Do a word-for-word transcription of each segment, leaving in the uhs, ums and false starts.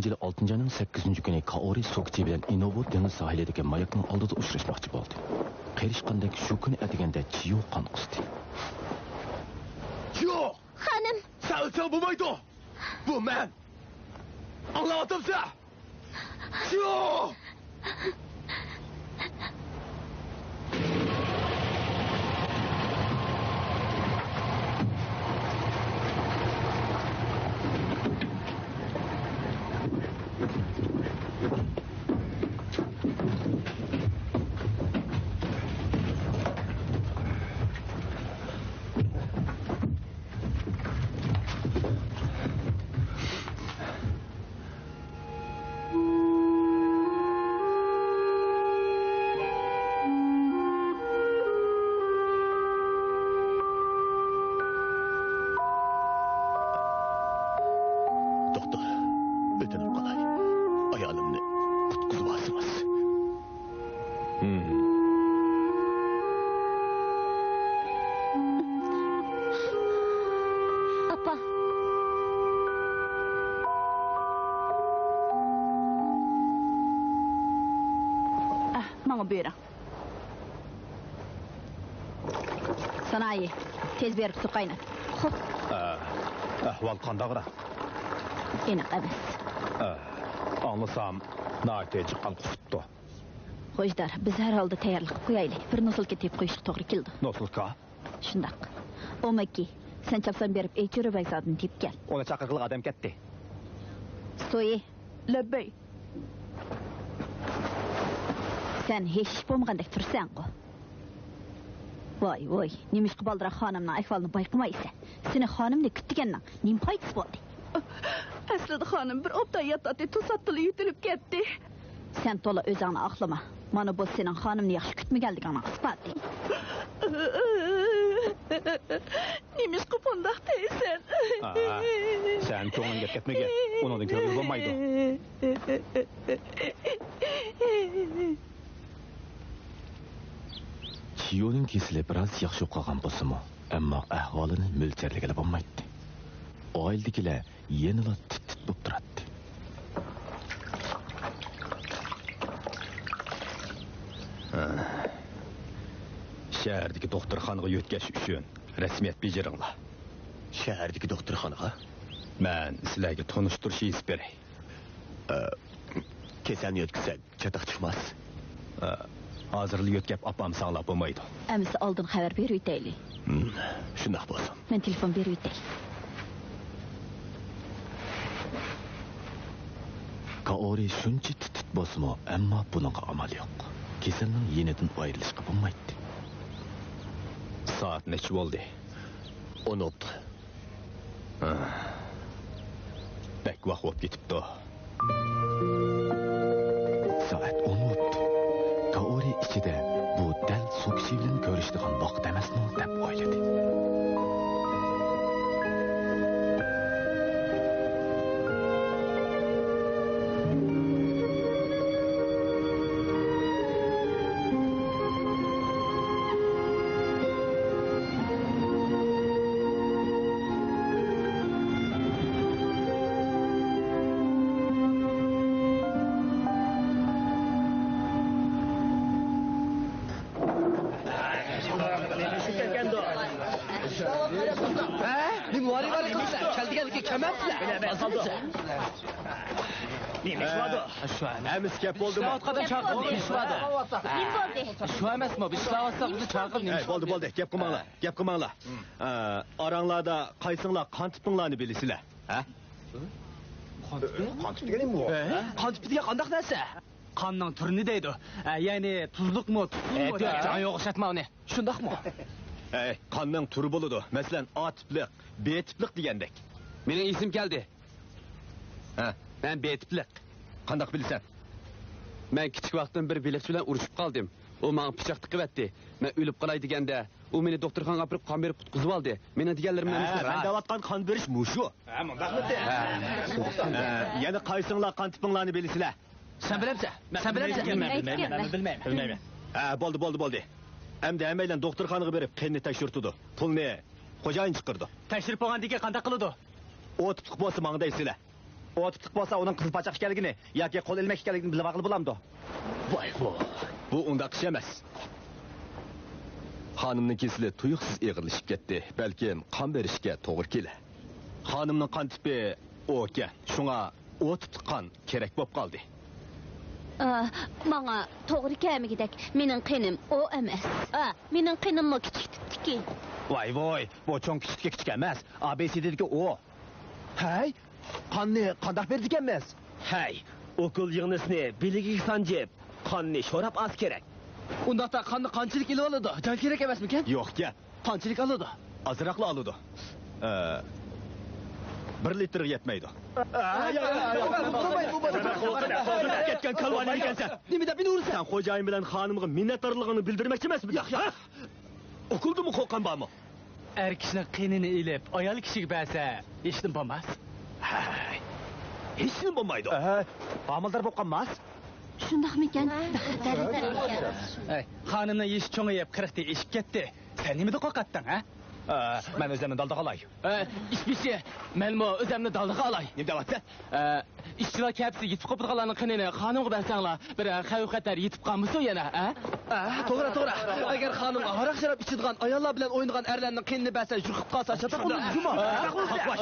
يىلى ئالتىنچى ئاينىڭ سەككىزىنچى كۈنى كائورى سوكچى بىلەن ئىنوۋۇ دېڭىز ساھىلىدىكى ماياكنىڭ ئالدىدا ئۇچراشماقچى بولدى. قېرىشقاندەك شۇ كۈنى ئەتىگەندە چىيو قان قۇستى. چىيو! خانىم! سەن ئۆلسەڭ بولمايدۇ! بۇ مەن! ئاڭلاۋاتامسەن؟ چىيو! دوختۇر، ئۆتۈنۈپ قالاي، ئايالىمنى قۇتقۇزۇۋالسىڭىز. ئاپا. ئەھ، ماڭا بۇيرۇڭ. سانائى، تېز بېرىپ سۇ قاينات. خوپ. ئە، ئەھۋال قانداقراق؟ ئېنىق ئەمەس. ئە، ئاڭلىسام، ناھايىتى جىق قان قۇسۇپتۇ. خوجدار، بىز ھەر ھالدا تەييارلىق قىلىپ قويايلى. بىر نوسۇلكا تېپىپ قويۇشقا توغرا كېلىدۇ. نوسۇلكا؟ شۇنداق. ئوماكى، سەن چاپسان بېرىپ ئېيچىرو بەگزادىنى تېپىپ كەل. ئۇنى چاقىرغىلى ئادەم كەتتى. سويى. لەببەي. سەن ھېچ ئىش بولمىغاندەك تۇرىسەنغۇ. ۋاي، ۋاي، نېمىشقا بالدۇرراق خانىمنىڭ ئەھۋالىنى بايقىمايسەن؟ سېنى خانىمنى كۈتتۈرگەننىڭ نېمە پايدىسى بولدى؟ ئەسلىدە خانىم بىر ئوبدان ياتاتتى، توساتتىلا يۆتىلىپ كەتتى. سەن تولا ئۆزۈڭنى ئاقلىما. مانا بۇ سېنىڭ خانىمنى ياخشى كۈتمىگەنلىكىڭنىڭ ئىسپاتى. نېمىشقا بۇنداق دەيسەن؟ ئاھ، سەن كۆڭلۈڭگە كەتمىگىن. ئۇنىڭدىن كۆرگىلى بولمايدۇ. چىيۇنىڭ كېسىلى بىراز ياخشى قالغان بولسىمۇ، ئەمما ئەھۋالىنى مۆلچەرلىگىلى بولمايتتى. ئائىلىدىكىلەر يەنىلا تىت-تىت بولۇپ تۇراتتى. شەھەردىكى دوختۇرخانىغا يۆتكەش ئۈچۈن رەسمىيەت بېجىرىڭلار. شەھەردىكى دوختۇرخانىغا؟ مەن سىلەرگە تونۇشتۇرۇش يېزىپ بېرەي. ئە، كېسەلنى يۆتكىسەك، چاتاق چىقماس. ئە، ھازىرلا يۆتكەپ ئاپارمىساڭلار بولمايدۇ. ئەمىسە ئالدىن خەۋەر بېرىۋېتەيلى. ھىم، شۇنداق بولسۇن. مەن تېلېفون بېرىۋېتەي. كائورى شۇنچە تىت-تىت بولسىمۇ، ئەمما بۇنىڭغا ئامال يوق. كېسەلنىڭ يېنىدىن ئايرىلىشقا بولمايتتى. سائەت نەچچە بولدى؟ ئون بوپتۇ. ھە. بەك ۋاق بولۇپ كېتىپتۇ. سائەت ئون بوپتۇ. كائورى ئىچىدە بۇ دەل سوكچى بىلەن كۆرۈشىدىغان ۋاقىت ئەمەسمۇ دەپ ئويلىدى. ھە؟ نېمە ۋارى-ۋارى قىلىسىلەر؟ كەل دېگەندىكىن كەلمەپسىلەر. نېمە ئىش باردا؟ ھە، ئەمىسە گەپ بولدىمۇ؟ ئىشلەۋاتقان ئادەم چاقىرىپ نېمە ئىش باردا؟ نېمە بولدى؟ شۇ ئەمەسمۇ، بىز ئىشلەۋاتساق، بىزنى چاقىرىپ نېمە ئىش بولدى؟ بولدى، بولدى، گەپ قىلماڭلار، گەپ قىلماڭلار. ئە، ئاراڭلاردا قايسىڭلار قان تىپىڭلارنى بىلىسىلەر؟ ھە؟ قان تىپى؟ قان تىپى دېگەن نېمە ئۇ؟ ھە؟ قان تىپى دېگەن قانداق نەرسە؟ قاننىڭ تۈرىنى دەيدۇ. ئە، يەنى تۇزلۇقمۇ، تۇزسىزمۇ؟ ئە، جاڭيوغا ئىشلەتمە ئۇنى. شۇنداقمۇ؟ ئەي، قاننىڭ تۈرى بولىدۇ. مەسىلەن، ئا تىپلىق، بې تىپلىق دېگەندەك. مېنىڭ ئېسىم كەلدى. ھە. مەن بې تىپلىق. قانداق بىلىسەن؟ مەن كىچىك ۋاقتىم بىر بېلىقچى بىلەن ئۇرۇشۇپ قالدىم. ئۇ ماڭا پىچاق تىقىۋەتتى. مەن ئۆلۈپ قالاي دېگەندە، ئۇ مېنى دوختۇرخانىغا ئاپىرىپ قان بېرىپ قۇتقۇزۇۋالدى. مېنىڭ دېگەنلىرىم ھە، ئەمەسمۇ مەن راست. دەۋاتقان قان بېرىش مۇشۇ. ھە، مۇنداقمىتى؟ ھە. ھە، يەنە قايسىڭلار قان تىپىڭلارنى بىلىسىلەر؟ سەن بىلەمسەن؟ سەن بىلەمسەن؟ مەن بىلمەيمەن، مەن بىلمەيمەن. ھە، بولدى، بولدى، بولدى. ئەمدى ھەممەيلەن دوختۇرخانىغا بېرىپ قېنىنى تەكشۈرتىدۇ. پۇلنى خوجايىن چىقىرىدۇ. تەكشۈرۈپ بولغاندىن كېيىن قانداق قىلىدۇ؟ ئو تىپلىق بولسا ماڭا دەيسىلەر. ئۇ تۇتۇق بولسا، ئۇنىڭ قىزىل پاچاق ئىكەنلىكىنى ياكى قول ئىلمەك ئىكەنلىكىنى بىلىۋالغىلى بولامدۇ؟ ۋاي ۋاي، بۇ ئۇنداق ئىش ئەمەس. خانىمنىڭ كېسىلى تۇيۇقسىز ئېغىرلىشىپ كەتتى. بەلكىم قان بېرىشكە توغرا كېلەر. خانىمنىڭ قان تىپى ئوكەن، شۇڭا ئۇ تىپلىق قان كېرەك بولۇپ قالدى. ئا، ماڭا توغرا كەلمىگۈدەك. مېنىڭ قېنىم ئو ئەمەس. ئا، مېنىڭ قېنىممۇ كىچىك تىپتىكى. ۋاي ۋوي، بۇ چوڭ كىچىككە كىچىك ئەمەس، ئا بى سى دىدىكى ئو. ھەي، قاننى قانداق بېرىدىكەنمىز؟ ھەي، ئوكۇل يىغنىسىنى بىلىكىگە سانجىپ، قاننى شوراپ ئالسا كېرەك. ئۇنداقتا قاننى قانچىلىك ئېلىۋالىدۇ؟ جان كېرەك ئەمەسمىكەن؟ يوقكەن. قانچىلىك ئالىدۇ؟ ئازراقلا ئالىدۇ. ئە، بىر لىتىرغا يەتمەيدۇ. كەتكەن كالۋا نېمىكەنسەن؟ نېمە دەپ مېنى ئۇرىسەن؟ سەن خوجايىن بىلەن خانىمغا مىننەتدارلىقىڭنى بىلدۈرمەكچى ئەمەسمىدىڭ؟ ياق، ياق. ھە؟ ئوكۇلدىنمۇ قورققان بارمۇ؟ ئەر كىشىنىڭ قېنىنى ئېلىپ، ئايال كىشىگە بەرسە، ھېچنېمە بولماس. ھەي، ھېچنېمە بولمايدۇ. ئەھە، ھامىلىدار بولۇپ قالماس؟ شۇنداقمىكەن؟ ھەي، خانىمنىڭ يېشى چوڭىيىپ، قىرىقتىن ئېشىپ كەتتى. سەن نېمىدىن قورقاتتىڭ، ھە؟ ئە، مەن ئۆزۈمنى دالدىغا ئالاي. ئە، ئىش بېشى، مەنمۇ ئۆزۈمنى دالدىغا ئالاي. نېمە دەۋاتىسەن؟ ئە، ئىشچىلار كەپىسى يېتىپ قوپىدىغانلارنىڭ قېنىنى خانىمغا بەرسەڭلار، بىرەر خەۋپ-خەتەر يېتىپ قالمىسۇن يەنە، ئە؟ ئە، توغرا، توغرا. ئەگەر خانىمغا ھاراق-شاراب ئىچىدىغان ئاياللار بىلەن ئوينىغان ئەرلەرنىڭ قېنىنى بەرسە، يۇقۇپ قالسا، شۇنداق بولمامدۇ؟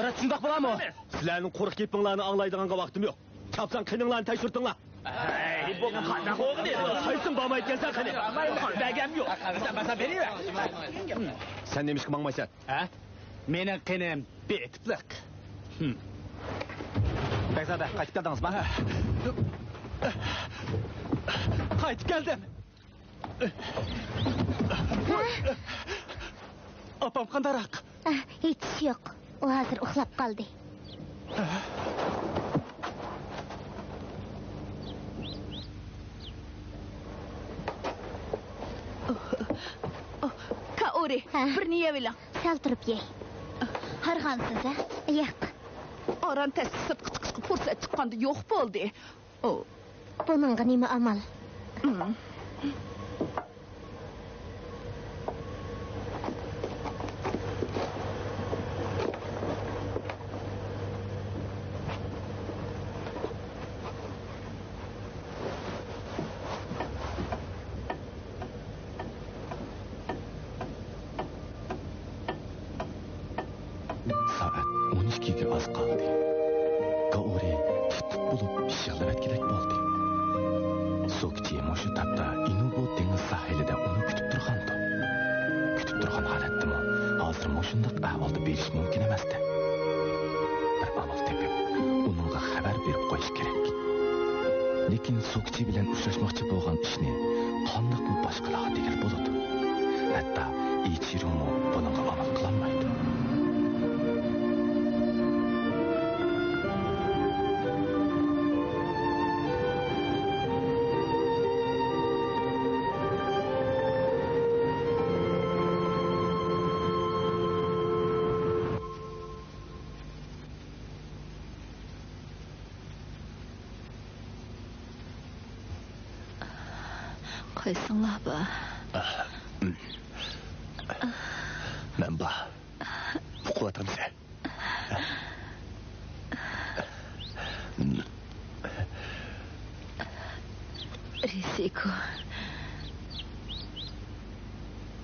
ئە، شۇنداق بولامۇ؟ سىلەرنىڭ قۇرۇق گېپىڭلارنى ئاڭلايدىغانغا ۋاقتىم يوق. چاپسان قېنىڭلارنى تەكشۈرتۈڭلار. ھەي، بۇ قانداق ئوغۇل ئىدى؟ قايسىڭ بارمايدىكەنسەن قېنى؟ بەرگەم يوق. سەن، سەن بېرىۋەر. سەن نېمىشقا ماڭمايسەن؟ ھە؟ مېنىڭ قېنىم بىتىپلىق. ھىم. بەگزادە، قايتىپ كەلدىڭىزما؟ قايتىپ كەلدىم. ئاپام قانداقراق؟ ئاھ، ھېچ ئىش يوق. ئۇ ھازىر ئۇخلاپ قالدى. كائورى، ھە؟ بىرنى يەۋېلىڭ. سەل تۇرۇپ يەي. ھارغانسىز، ھە؟ ياق. ئاران تەستە سىرتقا چىقىشقا پۇرسەت چىققاندا يوق بولدى. ئۇ. بۇنىڭغا نېمە ئامال؟ سائەت ئون ئىككىگە ئاز قالدى. گائورى تىت-تىت بولۇپ ئىششىقلىۋەتكۈدەك بولدى. سوكچى مۇشۇ تاپتا ئىنۇبو دېڭىز ساھىلىدا ئۇنى كۈتۈپ تۇرغانىدى. كۈتۈپ تۇرغان ھالەتتىمۇ ھازىر مۇشۇنداق ئەھۋالدا بېرىشى مۇمكىن ئەمەستى. بىر ئامال تېپىپ، ئۇنىڭغا خەۋەر بېرىپ قويۇش كېرەك. لېكىن سوكچى بىلەن ئۇچراشماقچى بولغان ئىشنى قانداقمۇ باشقىلارغا دېگىلى بولىدۇ؟ ھەتتا ئىچىرومۇ بۇنىڭغا ئامال قىلالمايدۇ. قايسىڭلار بار؟ مەن بار. ئۇقۇۋاتامسەن؟ رىسىكو،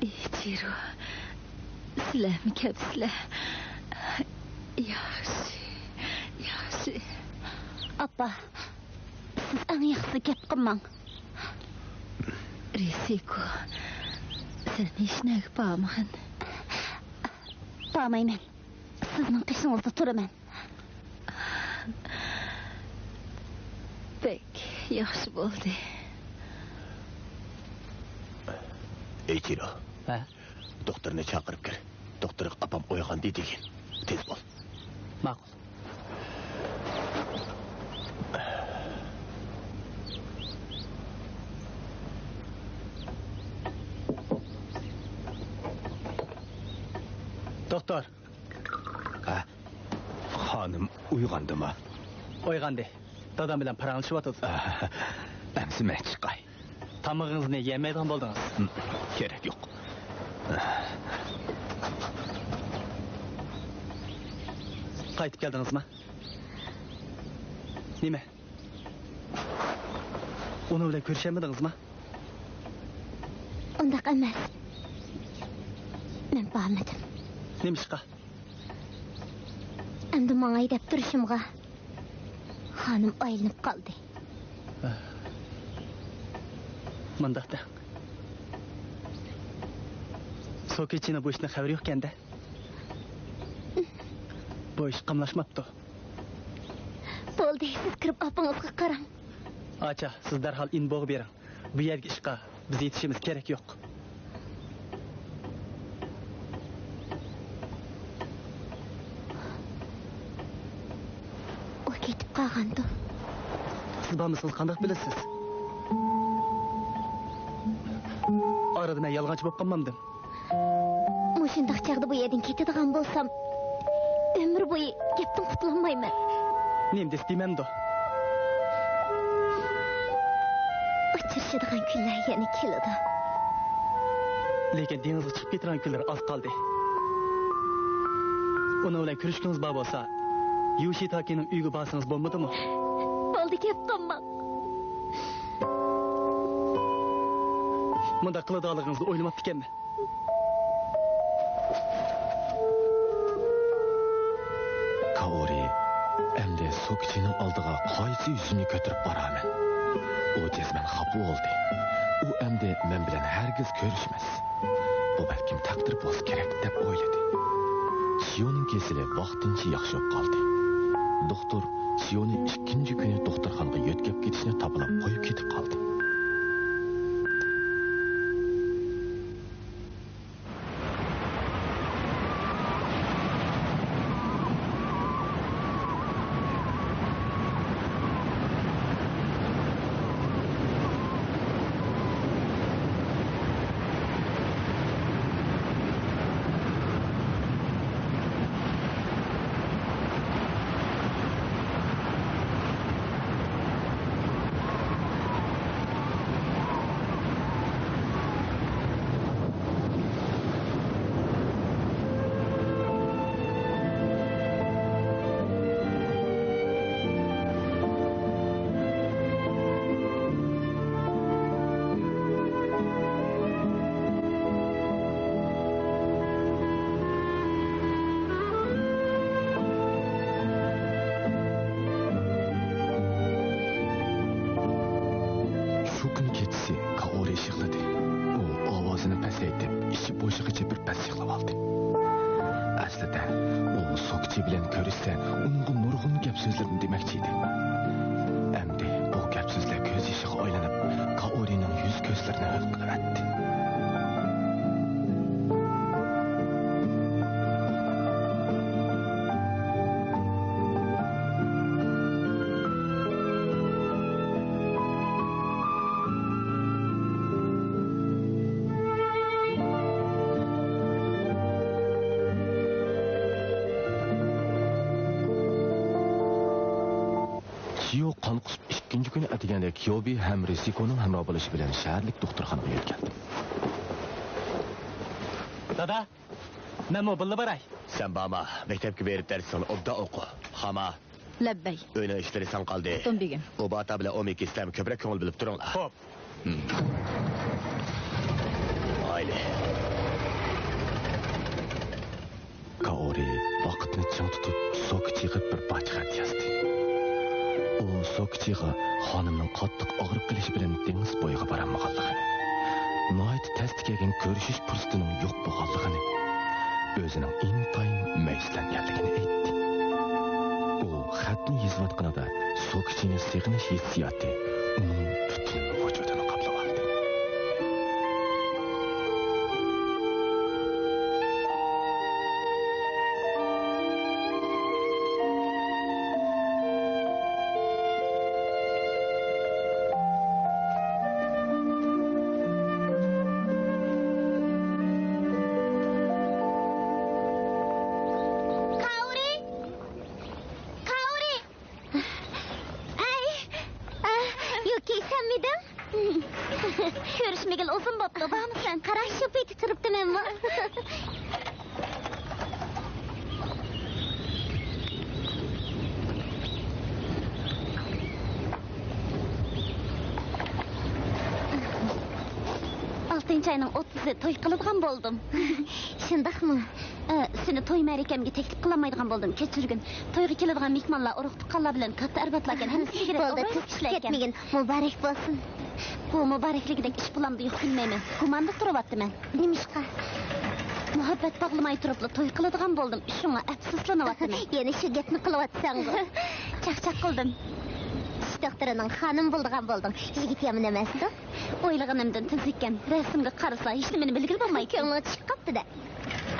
ئىچىرو، سىلەرمۇ كەپسىلەر؟ ياخشى، ياخشى. ئاپا، سىز ئەڭ ياخشىسى گەپ قىلماڭ. رىسىكو، سەن ھېچنەگە بارمىغىن. بارمايمەن. سىزنىڭ قېشىڭىزدا تۇرىمەن. بەك ياخشى بولدى. ئېيچىرو. ھە؟ دوختۇرنى چاقىرىپ كىر. دوختۇرغا ئاپام ئويغاندى دېگىن. تېز بول. ماقۇل. دوختۇر. ھە؟ خانىم ئويغاندىما؟ ئويغاندى. دادام بىلەن پاراڭلىشىۋاتىدۇ. ئەمسە مەن چىقاي. تامىقىڭىزنى يېمەيدىغان بولدىڭىز. ھىم، كېرەك يوق. قايتىپ كەلدىڭىزما؟ نېمە؟ ئۇنىڭ بىلەن كۆرۈشەلمىدىڭىزما؟ ئۇنداق ئەمەس. مەن بارمىدىم. نېمىشقا؟ ئەمدى ماڭاي دەپ تۇرۇشۇمغا، خانىم ئايلىنىپ قالدى. مۇنداق دەڭ. سوكىچىنىڭ بۇ ئىشتىن خەۋىرى يوقكەن-دە. بۇ ئىش قاملاشماپتۇ. بولدى، سىز كىرىپ ئاپىڭىزغا قاراڭ. ئاچا، سىز دەرھال ئىنبوغا بېرىڭ. بۇ يەرگە ئىشقا بىز يېتىشىمىز كېرەك يوق. ئۇ كېتىپ قالغاندۇ؟ سىز بارمىسىڭىز قانداق بىلىسىز؟ ئارىدا مەن يالغانچى بولۇپ قالمامدىم؟ مۇشۇنداق چاغدا بۇ يەردىن كېتىدىغان بولسام، ئۆمۈر بويى گەپتىن قۇتۇلالمايمەن. نېمە دېسە دېمەمدۇ؟ ئۇچرىشىدىغان كۈنلەر يەنە كېلىدۇ. لېكىن دېڭىزغا چىقىپ كېتىدىغان كۈنلەر ئاز قالدى. ئۇنىڭ بىلەن كۆرۈشكۈڭىز بار بولسا، يوشىتاكىنىڭ ئۆيىگە بارسىڭىز بولمىدىمۇ؟ بولدى، گەپ قىلماڭ. مۇنداق قىلىدىغانلىقىڭىزنى ئويلىماپتىكەنمەن. كائورى ئەمدى سوكىچىنىڭ ئالدىغا قايسى يۈزۈمنى كۆتۈرۈپ بارارمەن؟ ئۇ جەزمەن خاپا بولدى. ئۇ ئەمدى مەن بىلەن ھەرگىز كۆرۈشمەس. بۇ بەلكىم تەقدىر بولسا كېرەك، دەپ ئويلىدى. چىيونىڭ كېسىلى ۋاقتىنچە ياخشى بولۇپ قالدى. دوختۇر چىيونى ئىككىنچى كۈنى دوختۇرخانىغا يۆتكەپ كېتىشنى تاپىلاپ قويۇپ كېتىپ قالدى. شۇ كۈنى كېچىسى كائورى يىغلىدى. ئۇ ئاۋازىنى پەسەيتىپ، ئىچى بوشىغىچە بىر پەس يىغلاۋالدى. ئەسلىدە ئۇ سوكچى بىلەن كۆرۈشسە، ئۇنىڭغا نۇرغۇن گەپ سۆزلىرىنى دېمەكچى ئىدى. ئەمدى بۇ گەپ سۆزلەر كۆز يېشىغا ئايلىنىپ، كائورىنىڭ يۈز كۆزلىرىنى ھۆل قىلىۋەتتى. چىيو قان قۇسۇپ ئىككىنچى كۈنى ئەتىگەندە كيوبى ھەم رىسىكونىڭ ھەمراھ بولۇشى بىلەن شەھەرلىك دوختۇرخانىغا يۆتكەلدى. دادا، مەنمۇ بىللە باراي. سەن بارما، مەكتەپكە بېرىپ دەرسىڭنى ئوبدان ئوقۇ. خاما. لەببەي. ئۆينىڭ ئىشلىرى ساڭا قالدى. تومبىگىن. ئوباتا بىلەن ئومىكى سىلەرمۇ كۆپرەك كۆڭۈل بۆلۈپ تۇرۇڭلار. خوپ. مايلى. كائورى ۋاقىتنى چىڭ تۇتۇپ، سوكىچىغا بىر پارچە خەت يازدى. ئۇ سوكىچىغا خانىمنىڭ قاتتىق ئاغرىپ قېلىشى بىلەن دېڭىز بويىغا بارالمىغانلىقىنى، ناھايىتى تەستە كەلگەن كۆرۈشۈش پۇرسىتىنىڭ يوق بولغانلىقىنى، ئۆزىنىڭ ئىنتايىن مەيۈسلەنگەنلىكىنى ئېيتتى. ئۇ خەتنى يېزىۋاتقىنىدا سوكىچىنى سېغىنىش ھېسسىياتى ئۇنىڭ پۈتۈن ۋۇجۇدىنى قاپلىۋالدى. كائورى! كائورى! ئەي! ئە، يۇكى، سەنمىدىڭ؟ كۆرۈشمىگىلى ئۇزۇن بوپتۇ، بارمۇسەن؟ قارا، شۇ پېتى تۇرۇپتىمەنمۇ؟ بىرىنچى ئاينىڭ ئوتتۇزى توي قىلىدىغان بولدۇم. شۇنداقمۇ؟ ئە، سېنى توي مەرىكەمگە تەكلىپ قىلالمايدىغان بولدۇم، كەچۈرگىن. تويغا كېلىدىغان مېھمانلار، ئۇرۇق-تۇغقانلار بىلەن كاتتا ئەربابلاركەن، ھەممىسى كېرەك. بولدى، ئوبراز تېز چىقىپ كىشىلەركەن. كەتمىگىن. مۇبارەك بولسۇن. بۇ مۇبارەكلىكىدەك ئىش بولامدۇ يوق بىلمەيمەن. گۇماندا تۇرۇۋاتىمەن. نېمىشقا؟ مۇھەببەت باغلىماي تۇرۇپلا توي قىلىدىغان بولدۇم، شۇڭا ئەپسۇسلىنىۋاتىمەن. يەنە شۇ گەپنى قىلىۋاتىسەنغۇ؟ چاقچاق قىلدىم. چىش دوختۇرىنىڭ خانىمى بولىدىغان بولدۇڭ. يىگىت يامان ئەمەستۇ. ئويلىغىنىمدىن تېز ئىكەن. رەسىمگە قارىسا، ھېچنېمىنى بىلگىلى بولمايدىكەن. كۆڭلۈڭگە چۈشۈپ قاپتۇ-دە.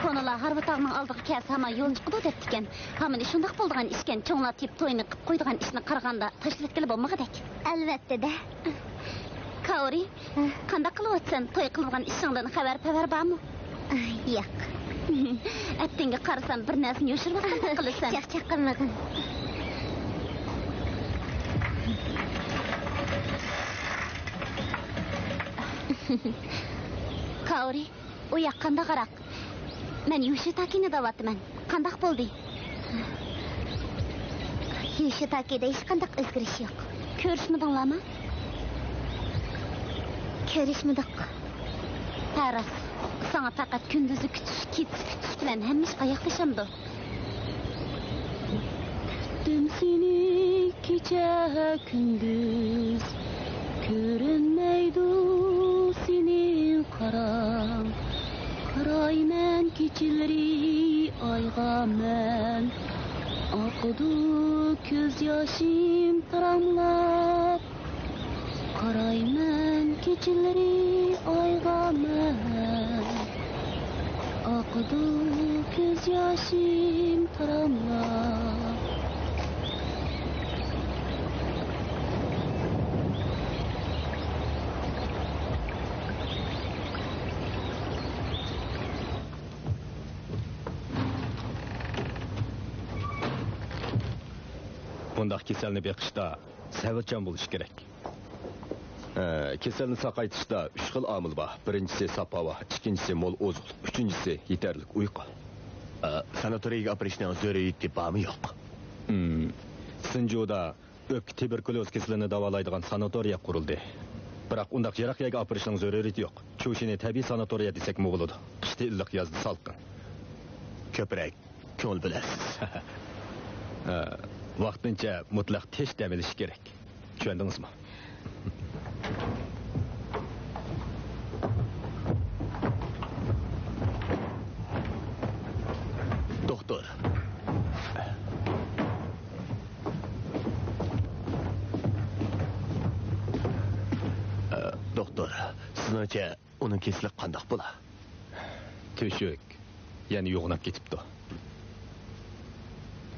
كونىلار ھارۋا تاغنىڭ ئالدىغا كەلسە ھامان يول چىقىدۇ دەپتىكەن. ھامىنى شۇنداق بولىدىغان ئىشكەن، چوڭلار تېيىپ توينى قىپ قويىدىغان ئىشنى قارىغاندا تاشلىۋەتكىلى بولمىغۇدەك. ئەلۋەتتە-دە. كاۋرى، ھە؟ قانداق قىلىۋاتىسەن؟ توي قىلىدىغان ئىشىڭدىن خەۋەر-پەۋەر بارمۇ؟ ئاي، ياق. ئەتىڭگە قارىسام، بىر نەرسىنى يوشۇرۇۋاتقاندەك قىلىسەن. چاقچاق قىلمىغىن. كاۋرى، ئۇ ياق قانداقراق؟ مەن يوشىتاكىنى دەۋاتىمەن. قانداق بولدى؟ يوشىتاكىدا ھېچقانداق ئۆزگىرىش يوق. كۆرۈشمىدىڭلارمۇ؟ كۆرۈشمىدۇق. ھە، راست. ساڭا پەقەت كۈندۈزى كۈتۈش، كېچىسى كۈتۈش بىلەن ھەممە ئىش ئاياغلىشامدۇ؟ كۈتتۈم سېنى كېچە كۈندۈز، كۆرۈنمەيدۇ سېنىڭ قاراڭ. قارايمەن كېچىلىرى ئايغا مەن، ئاقىدۇ كۆز ياشىم تاراملاپ. قارايمەن كېچىلىرى ئايغا مەن، ئاقىدۇ كۆز ياشىم تاراملاپ. بۇنداق كېسەلنى بېقىشتا سەۋرچان بولۇش كېرەك. ھە، كېسەلنى ساقايتىشتا ئۈچ خىل ئامىل بار. بىرىنچىسى ساپ ھاۋا، ئىككىنچىسى مول ئوزۇقلۇق، ئۈچىنچىسى يېتەرلىك ئۇيقۇ. ئە، ساناتورىيەگە ئاپىرىشنىڭ زۆرۈرىيىتى بارمۇ يوق؟ ھىم، سىنجۇدا ئۆپكە تۇبېركۇليوز كېسىلىنى داۋالايدىغان ساناتورىيە قۇرۇلدى. بىراق ئۇنداق يىراق يەرگە ئاپىرىشنىڭ زۆرۈرىيىتى يوق. چۇشىنى تەبىئىي ساناتورىيە دېسەكمۇ بولىدۇ. قىشتا ئىللىق، يازدا سالقىن. كۆپرەك كۆڭۈل بۆلەرسىز. ھە، ۋاقتىنچە مۇتلەق تىنچ دەم ئېلىش كېرەك. چۈشەندىڭىزمۇ؟ دوختۇر. ئە، دوختۇر، سىزنىڭچە ئۇنىڭ كېسىلى قانداق بولا؟ تۆشۈك يەنە يوغىناپ كېتىپتۇ.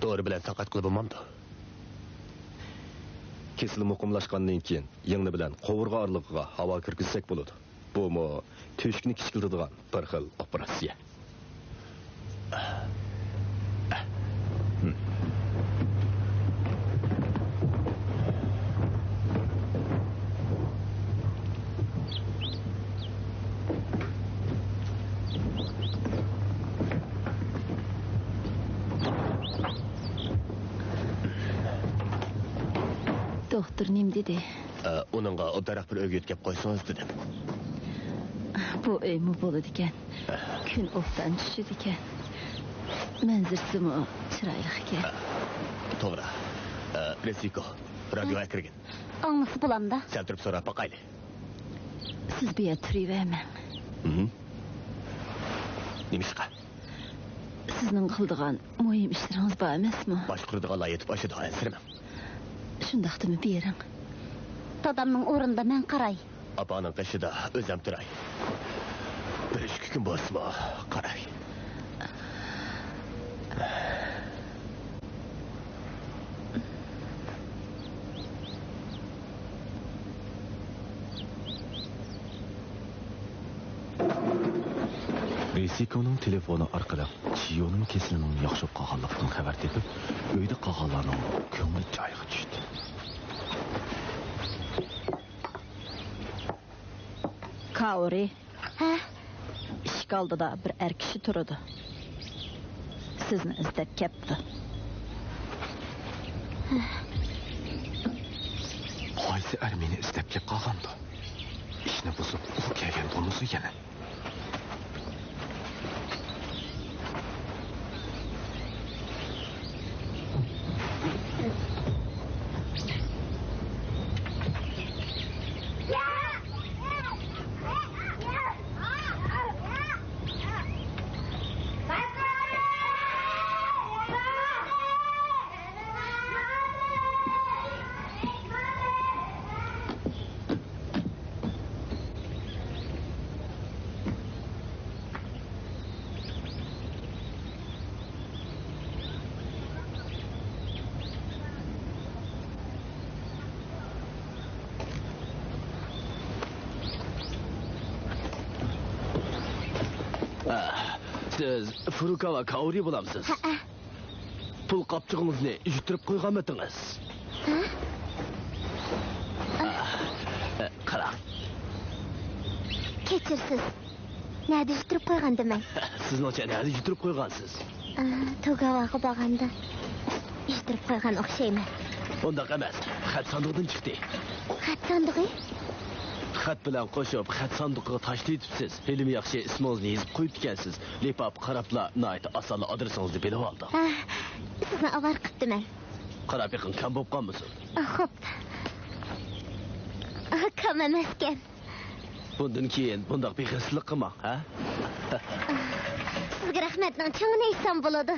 دورا بىلەن ساقايتقىلى بولمامدۇ؟ كېسىلى مۇقىملاشقاندىن كېيىن يىڭنە بىلەن قوۋۇرغا ئارىلىقىغا ھاۋا كىرگۈزسەك بولىدۇ. بۇمۇ تۆشۈكنى كىچىكلىتىدىغان بىر خىل ئوپېراتسىيە. دوختۇر نېمە دېدى؟ ئە، ئۇنىڭغا ئوبدانراق بىر ئۆيگە يۆتكەپ قويسىڭىز دېدىم. بۇ ئۆيمۇ بولىدىكەن. ئە. كۈن ئوبدان چۈشىدىكەن. مەنزىرىسىمۇ چىرايلىق ئىكەن. ئە، توغرا. ئە، رېسىكو، رادىيو ئەكىرگىن. ئاڭلىسا بولامدا؟ سەل تۇرۇپ سوراپ باقايلى. سىز بۇ يەردە تۇرۇۋەرمەڭ. ھىم؟ نېمىشقا؟ سىزنىڭ قىلىدىغان مۇھىم ئىشلىرىڭىز بار ئەمەسمۇ؟ باشقۇرىدىغانلار يېتىپ ئاشىدۇ، ئەنسىرىمەڭ. شۇنداقتىمۇ بېرىڭ. دادامنىڭ ئورنىدا مەن قاراي. ئاپاڭنىڭ قېشىدا ئۆزۈم تۇراي. بىر ئىككى كۈن بولسىمۇ قاراي. رېسىكونىڭ تېلېفونى ئارقىلىق چىيونىڭ كېسىلىنىڭ ياخشى بولۇپ قالغانلىقىدىن خەۋەر تېپىپ، ئۆيدە قالغانلارنىڭ كۆڭلى جايىغا چۈشتى. كاۋرى. ھە؟ ئىشىك ئالدىدا بىر ئەر كىشى تۇرىدۇ. سىزنى ئىزدەپ كەپتۇ. قايسى ئەر مېنى ئىزدەپ كەپ قالغاندۇ؟ ئىشنى بۇزۇپ، ئۇ كەلگەن بولمىسا ئىكەن. سىز فۇرۇكاۋا كائورى بولامسىز؟ ھەئە. پۇل قاپچۇقىڭىزنى يۈتتۈرۈپ قويغانمىدىڭىز؟ ھە؟ ئە، قاراڭ. كەچۈرسىز. نەدە يۈتتۈرۈپ قويغاندىمەن؟ سىزنىڭچە نەدە يۈتتۈرۈپ قويغانسىز؟ ئە، توگاۋاغا بارغاندا يۈتتۈرۈپ قويغان ئوخشايمەن. ئۇنداق ئەمەس. خەت ساندۇقىدىن چىقتى. خەت ساندۇقى؟ خەت بىلەن قوشۇپ، خەت ساندۇقىغا تاشلىۋېتىپسىز. ھېلىمۇ ياخشى، ئىسمىڭىزنى يېزىپ قويۇپتىكەنسىز. لىپاپ قاراپلا، ناھايىتى ئاسانلا ئادرېسىڭىزنى بىلىۋالدۇق. ھە، سىزنى ئاۋارە قىپتىمەن. قاراپ بېقىڭ، كام بوپ قالمىسۇن. ئا، خوپ. ئا، كام ئەمەسكەن. بۇندىن كېيىن بۇنداق بىخەستەلىك قىلماڭ، ھە؟ سىزگە رەھمەتنىڭ چىڭىنى ئېيتسام بولىدۇ.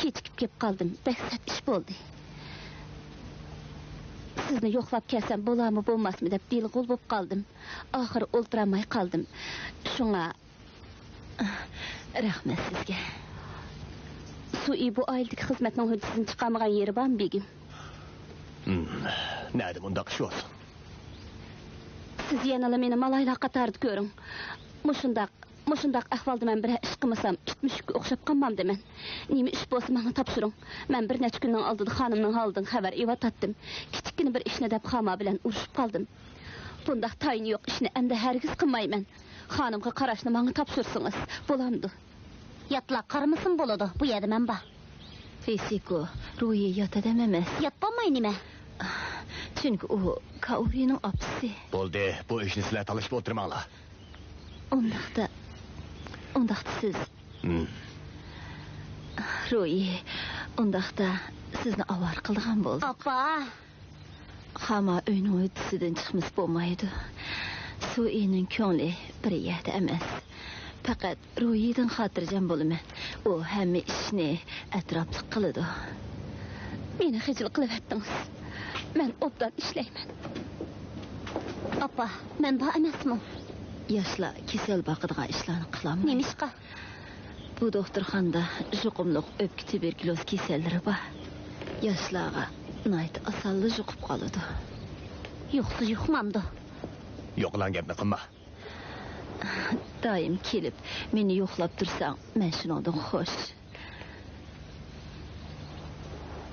كېچىكىپ كېلىپ قالدىم. بەك سەت ئىش بولدى. سىزنى يوقلاپ كەلسەم بولارمۇ بولماسمۇ دەپ دىلغۇل بولۇپ قالدىم. ئاخىرى ئولتۇرالماي قالدىم. شۇڭا رەھمەت سىزگە. سۇئى بۇ ئائىلىدىكى خىزمەتنىڭ ھۆددىسىدىن چىقالمىغان يېرى بارمۇ، بېگىم؟ ھىم، نەدە مۇنداق ئىش بولسۇن؟ سىز يەنىلا مېنى مالايلار قاتارىدا كۆرۈڭ. مۇشۇنداق، مۇشۇنداق ئەھۋالدا مەن بىرەر ئىش قىلمىسام، ئىت مۈشۈككە ئوخشاپ قالمامدىمەن؟ نېمە ئىش بولسا ماڭا تاپشۇرۇڭ. مەن بىر نەچچە كۈننىڭ ئالدىدا خانىمنىڭ ھالىدىن خەۋەر ئېۋاتاتتىم. كىچىككىنە بىر ئىشنى دەپ خاما بىلەن ئۇرۇشۇپ قالدىم. بۇنداق تايىنى يوق ئىشنى ئەمدى ھەرگىز قىلمايمەن. خانىمغا قاراشنى ماڭا تاپشۇرسىڭىز بولامدۇ؟ ياتلا قارىمىسىمۇ بولىدۇ، بۇ يەردە مەن بار. رىسىكو، روھى يات ئادەم ئەمەس. يات بولماي نېمە؟ چۈنكى ئۇ كائۇرىنىڭ ئاپىسى. بولدى، بۇ ئىشنى سىلەر تالىشىپ ئولتۇرماڭلار. ئۇنداقتا، ئۇنداقتا سىز. ھىم. روھى، ئۇنداقتا سىزنى ئاۋارە قىلىدىغان بولدۇق. ئاپا! خاما ئۆينىڭ ھۆددىسىدىن چىقمىسا بولمايدۇ. سۇئىنىڭ كۆڭلى بىر يەردە ئەمەس. پەقەت روھىدىن خاتىرجەم بولىمەن. ئۇ ھەممە ئىشنى ئەتراپلىق قىلىدۇ. مېنى خىجىل قىلىۋەتتىڭىز. مەن ئوبدان ئىشلەيمەن. ئاپا، مەن بار ئەمەسمۇ؟ ياشلار كېسەل باقىدىغان ئىشلارنى قىلالمايدۇ. نېمىشقا؟ بۇ دوختۇرخانىدا يۇقۇملۇق ئۆپكە تۇبېركۇليوز كېسەللىرى بار. ياشلارغا ناھايىتى ئاسانلا يۇقۇپ قالىدۇ. يۇقسا يۇقمامدۇ؟ يوقىلاڭ گەپنى قىلما. دائىم كېلىپ، مېنى يوقلاپ تۇرساڭ، مەن شۇنىڭدىن خوش.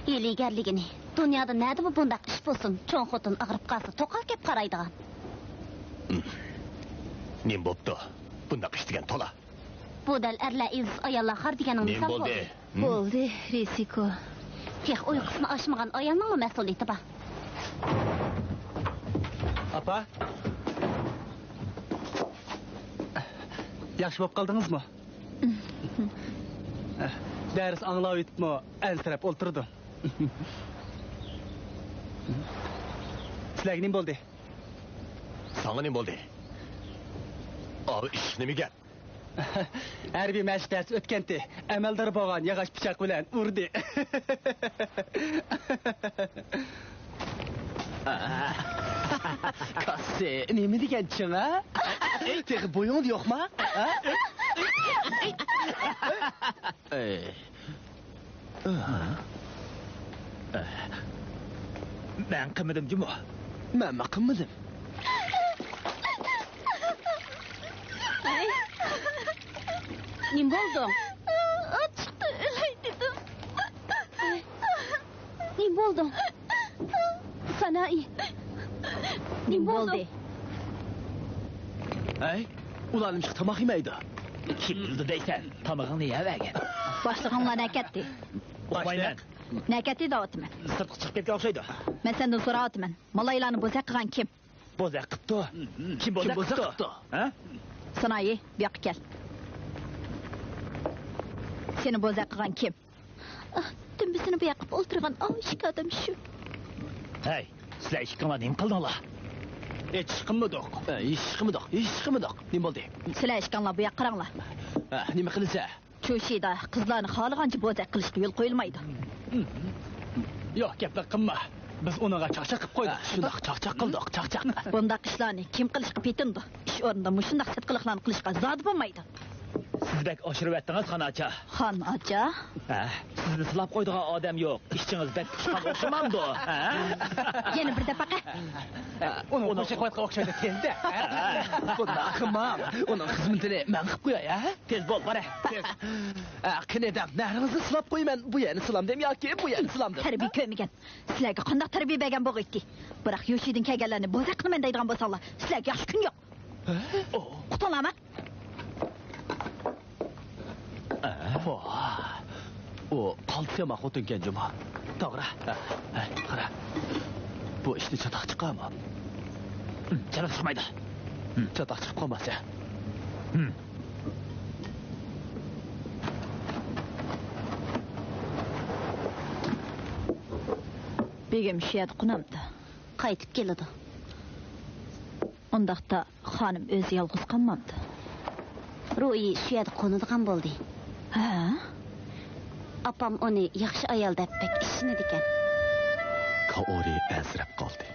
ھىيلىگەرلىكىنى، دۇنيادا نەدىمۇ بۇنداق ئىش بولسۇن، چوڭ خوتۇن ئاغرىپ قالسا، توقال كەپ قارايدىغان. نېمە بوپتۇ؟ بۇنداق ئىش دېگەن تولا. بۇ دەل ئەرلەر ئىززىز، ئاياللار خار دېگەننىڭ مىسالى بولدى. نېمە بولدى؟ ھىم؟ بولدى، رىسىكو. تېخى ئۇيقۇسىنى ئاچمىغان ئايالنىڭمۇ مەسئۇلىيىتى بار. ئاپا! ياخشى بولۇپ قالدىڭىزمۇ؟ دەرس ئاڭلاۋېتىپمۇ ئەنسىرەپ ئولتۇرىدۇ. سىلەرگە نېمە بولدى؟ ساڭا نېمە بولدى؟ ئاۋۇ ئىش نېمە گەپ؟ ھەربىي مەشىق دەرسى ئۆتكەنتى، ئەمەلدار بولغان ياغاچ پىچاق بىلەن ئۇردى. كاسسى، نېمە دېگەن چىڭ، ھە؟ تېخى بويۇڭدا يوقما؟ ھە؟ مەن قىلمىدىم جۇمۇ. مەنمۇ قىلمىدىم. نېمە بولدۇڭ؟ ئاچچىقتىن ئۆلەي دېدىم. نېمە بولدۇڭ؟ سانائى. نېمە بولدى؟ ھەي، ئۇلار نېمىشقا تاماق يېمەيدۇ؟ كىم بىلىدۇ دەيسەن، تامىقىڭنى يەۋەرگەن. باشلىقىڭلار نەگە كەتتى؟ ئۇقمايمەن. نەگە كەتتى دەۋاتىمەن. سىرتقا چىقىپ كەتكەن ئوخشايدۇ. مەن سەندىن سوراۋاتىمەن. مالايلارنى بوزەك قىلغان كىم؟ بوزەك قىپتۇ. كىم بوزەك قىپتۇ؟ ھە؟ سانائى، بۇ ياققا كەل. سېنى بوزەك قىلغان كىم؟ ئاھ، دۈمبىسىنى بۇ ياققا قىپ ئولتۇرغان ئاۋۇ ئىككى ئادەم شۇ. ھەي، سىلەر ئىككىڭلار نېمە قىلدىڭلار؟ ھېچ ئىش قىلمىدۇق. ھە، ھېچ ئىش قىلمىدۇق، ھېچ ئىش قىلمىدۇق. نېمە بولدى؟ سىلەر ئىككىڭلار بۇ ياققا قاراڭلار. ھە، نېمە قىلىسەن؟ چۇشىدا قىزلارنى خالىغانچە بوزەك قىلىشقا يول قويۇلمايدۇ. ياق، گەپلەر قىلما. بىز ئۇنىڭغا چاقچاق قىلىپ قويدۇق. ھە، شۇنداق، چاقچاق قىلدۇق، چاقچاق. بۇنداق ئىشلارنى كىم قىلىشقا پېتىنىدۇ؟ ئىش ئورنىدا مۇشۇنداق سەت قىلىقلارنى قىلىشقا زادى بولمايدۇ. سىز بەك ئاشۇرۇۋەتتىڭىز، خان ئاچا. خان ئاچا؟ ھە، سىزنى سىلاپ قويىدىغان ئادەم يوق. ئىچىڭىز بەك پۇشقان ئوخشىمامدۇ؟ ھە؟ يەنە بىر دەپ باقە. ئۇنىڭ قوشاق قىلىۋاتقان ئوخشايدۇ، تېزدە. بۇنداق قىلماڭ. ئۇنىڭ خىزمىتىنى مەن قىلىپ قوياي، ھە؟ تېز بول، بارە، تېز. ئە، قېنى دەڭ، نەرىڭىزنى سىلاپ قويىمەن، بۇ يەرنى سىلامدىم ياكى بۇ يەرنى سىلامدىم؟ تەربىيە كۆرمىگەن. سىلەرگە قانداق تەربىيە بەرگەن بولغىيتتى؟ بىراق يوشىدىن كەلگەنلەرنى بوزەك قىلىمەن دەيدىغان بولساڭلار، سىلەرگە ياخشى كۈن يوق. قۇتۇڭلارما. ئۇ قالتىس يامان خوتۇنكەن جۇمۇ. توغرا. قارا. بۇ ئىشتىن چاتاق چىقارمۇ؟ چاتاق چىقمايدۇ. چاتاق چىقىپ قالماسا. بېگىم شۇ يەردە قونامدۇ؟ قايتىپ كېلىدۇ. ئۇنداقتا خانىم ئۆزى يالغۇز قالمامدۇ؟ روھى شۇ يەردە قونىدىغان بولدى. ھە؟ ئاپام ئۇنى ياخشى ئايال دەپ بەك ئىشىنىدىكەن. كائورى ئەنسىرەپ قالدى.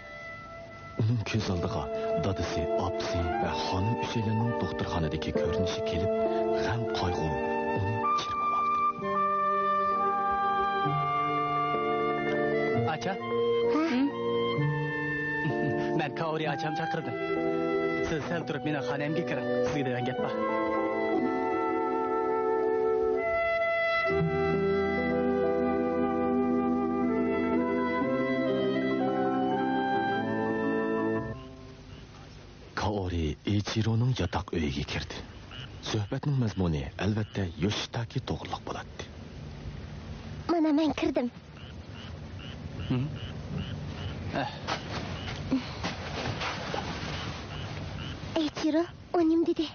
ئۇنىڭ كۆز ئالدىغا دادىسى، ئاپىسى ۋە خانىم ئۈچەيلەننىڭ دوختۇرخانىدىكى كۆرۈنۈشى كېلىپ، غەم-قايغۇ ئۇنى چىرمىۋالدى. ئاچا. ھە؟ مەن كائورى ئاچام چاقىردىم. سىز سەل تۇرۇپ مېنىڭ خانەمگە كىرىڭ. سىزگە دېگەن گەپ بار. كائورى ئېچىرونىڭ ياتاق ئۆيىگە كىردى. سۆھبەتنىڭ مەزمۇنى، ئەلۋەتتە، يوشىتاكى توغرىلىق بولاتتى. مانا، مەن كىردىم. ئەي، چىرو، ئۇ نېمە دېدى؟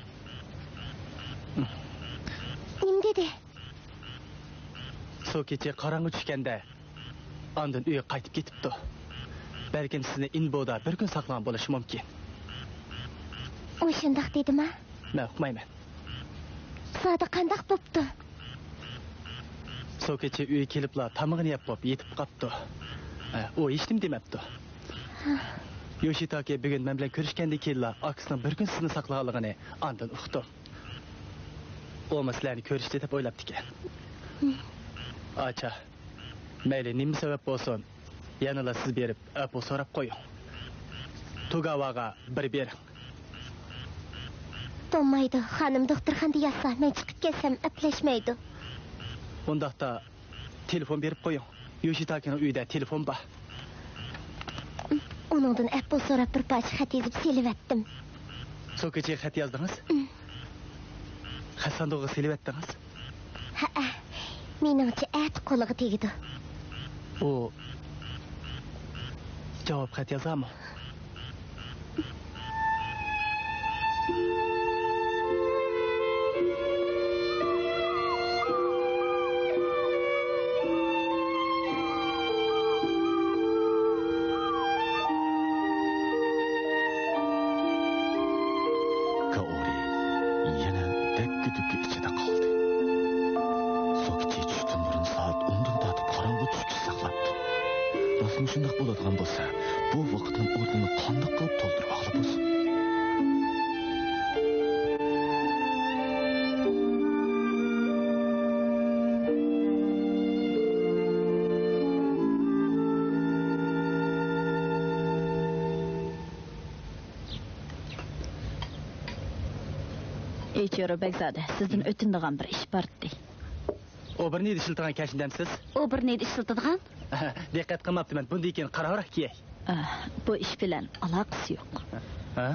نېمە دېدى؟ سۇ كېچە قاراڭغۇ چۈشكەندە، ئاندىن ئۆيگە قايتىپ كېتىپتۇ. بەلكىم سىزنى ئىنبودا بىر كۈن ساقلىغان بولۇشى مۇمكىن. ئۇ شۇنداق دېدىما؟ مەن ئۇقمايمەن. زادى قانداق بوپتۇ؟ سۇ كېچە ئۆيگە كېلىپلا تامىقىنى يەپ بولۇپ يېتىپ قاپتۇ. ئۇ ھېچنېمە دېمەپتۇ. يوشىتاكى بۈگۈن مەن بىلەن كۆرۈشكەندىن كېيىنلا ئاكىسىنىڭ بىر كۈن سىزنى ساقلىغانلىقىنى ئاندىن ئۇقتۇم. ئۇمۇ سىلەرنى كۆرۈشتى دەپ ئويلاپتىكەن. ئاچا، مەيلى نېمە سەۋەب بولسۇن، يەنىلا سىز بېرىپ ئەپۇ سوراپ قويۇڭ. توگاۋاغا بىر بېرىڭ. بولمايدۇ، خانىم دوختۇرخانىدا ياتسا، مەن چىقىپ كەتسەم ئەپلەشمەيدۇ. ئۇنداقتا تېلېفون بېرىپ قويۇڭ. يوشىتاكىنىڭ ئۆيىدە تېلېفون بار. ئۇنىڭدىن ئەپۇ سوراپ بىر پارچە خەت يېزىپ سېلىۋەتتىم. سۇ كېچىگە خەت يازدىڭىز؟ خەت ساندۇقىغا سېلىۋەتتىڭىز؟ ھەئە، مېنىڭچە ئەتە قولىغا تېگىدۇ. ئۇ جاۋاب خەت يازارمۇ؟ كائورى يەنە دەككە-دۈككە ئىچىدە قالدى. سوكىچى چۈشتىن بۇرۇن سائەت ئوندىن تارتىپ قاراڭغۇ چۈشكىچە ساقلاپتۇ. راستمۇ شۇنداق بولىدىغان بولسا، بۇ ۋاقىتنىڭ ئورنىنى قانداق قىلىپ تولدۇرۇۋالغىلى بولسۇن؟ ئېچىرو بەگزادە، سىزدىن ئۆتۈنىدىغان بىر ئىش بار ئىدى. ئوبېرنىيدا ئىشلىتىدىغان كەشنىدەمسىز؟ ئوبېرنىيدا ئىشلىتىدىغان؟ دىققەت قىلماپتىمەن، بۇندىن كېيىن قارىراق كىيەي. ئە، بۇ ئىش بىلەن ئالاقىسى يوق. ھە؟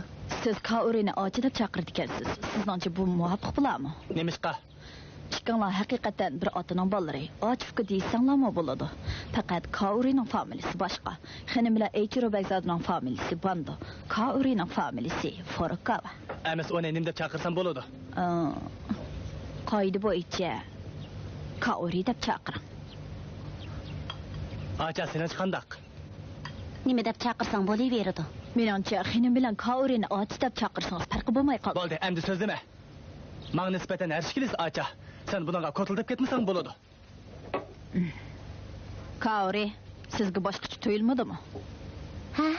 سىز كائورىنى ئاچا دەپ چاقىرىدىكەنسىز. سىزنىڭچە بۇ مۇۋاپىق بولارمۇ؟ نېمىشقا؟ ئىككىڭلار ھەقىقەتەن بىر ئاتىنىڭ بالىلىرى، ئاچا ئۇكا دېسەڭلارمۇ بولىدۇ. پەقەت كائۇرىنىڭ فامىلىسى باشقا. خېنىم بىلەن ئېيچىرو بەگزادىنىڭ فامىلىسى باندا. كائۇرىنىڭ فامىلىسى فۇرۇكاۋا. ئەمىسە ئۇنى نېمە دەپ چاقىرسام بولىدۇ؟ ئى، قائىدە بويىچە كائۇرى دەپ چاقىرىڭ. ئاچا، سېنىڭچە قانداق؟ نېمە دەپ چاقىرساڭ بولۇۋېرىدۇ. مېنىڭچە، خېنىم بىلەن كائۇرىنى ئاچا دەپ چاقىرسىڭىز پەرقى بولماي قالدى. بولدى، ئەمدى سۆزلىمە. ماڭا نىسبەتەن ھەر ئىككىلىسى ئاچا. سەن بۇنىڭغا كوتۇلداپ كەتمىسەڭ بولىدۇ. كائۇرى، سىزگە باشقىچە تۇيۇلمىدىمۇ؟ ھە؟